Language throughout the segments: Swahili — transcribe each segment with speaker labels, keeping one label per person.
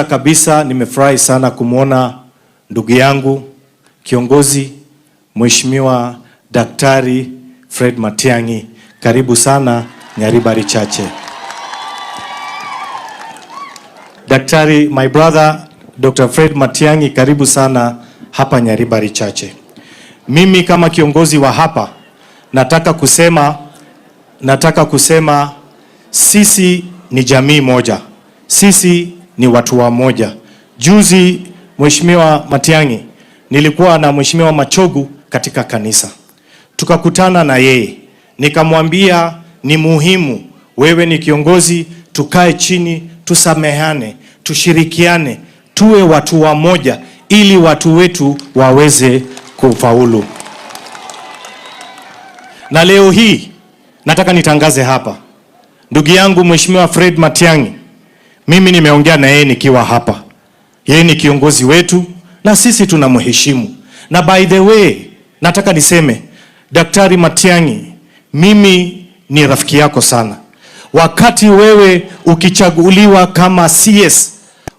Speaker 1: Kabisa nimefurahi sana kumwona ndugu yangu kiongozi Mheshimiwa Daktari Fred Matiang'i. Karibu sana Nyaribari Chache. Daktari, my brother Dr. Fred Matiang'i, karibu sana hapa Nyaribari Chache. Mimi kama kiongozi wa hapa nataka kusema sisi ni jamii moja, sisi ni watu wa moja. Juzi Mheshimiwa Matiang'i, nilikuwa na Mheshimiwa Machogu katika kanisa, tukakutana na yeye, nikamwambia ni muhimu, wewe ni kiongozi, tukae chini, tusamehane, tushirikiane, tuwe watu wa moja ili watu wetu waweze kufaulu. Na leo hii nataka nitangaze hapa, ndugu yangu Mheshimiwa Fred Matiang'i, mimi nimeongea na yeye nikiwa hapa. Yeye ni kiongozi wetu na sisi tunamheshimu. Na by the way, nataka niseme Daktari Matiang'i, mimi ni rafiki yako sana. Wakati wewe ukichaguliwa kama CS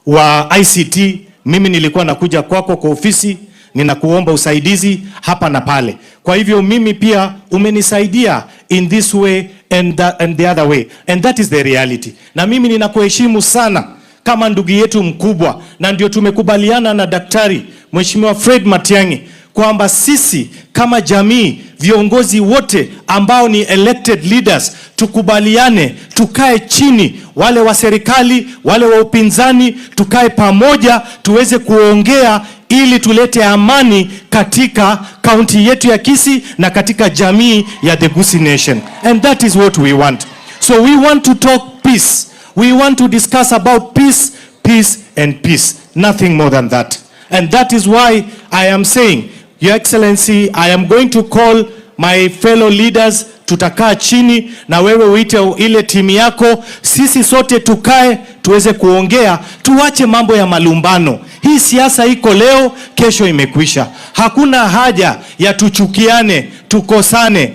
Speaker 1: wa ICT, mimi nilikuwa nakuja kwako kwa ofisi, ninakuomba usaidizi hapa na pale. Kwa hivyo mimi pia umenisaidia in this way and the other way, and that is the reality. Na mimi ninakuheshimu sana kama ndugu yetu mkubwa, na ndio tumekubaliana na Daktari Mheshimiwa Fred Matiang'i kwamba sisi kama jamii, viongozi wote ambao ni elected leaders, tukubaliane, tukae chini, wale wa serikali, wale wa upinzani, tukae pamoja tuweze kuongea ili tulete amani katika kaunti yetu ya Kisii na katika jamii ya the Gusii Nation. And that is what we want. So we want to talk peace. We want to discuss about peace, peace and peace. Nothing more than that. And that is why I am saying, Your Excellency, I am going to call my fellow leaders, tutakaa chini na wewe uite ile timu yako, sisi sote tukae tuweze kuongea, tuache mambo ya malumbano. Hii siasa iko leo, kesho imekwisha. Hakuna haja ya tuchukiane, tukosane,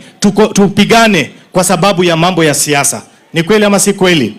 Speaker 1: tupigane kwa sababu ya mambo ya siasa. Ni kweli ama si kweli?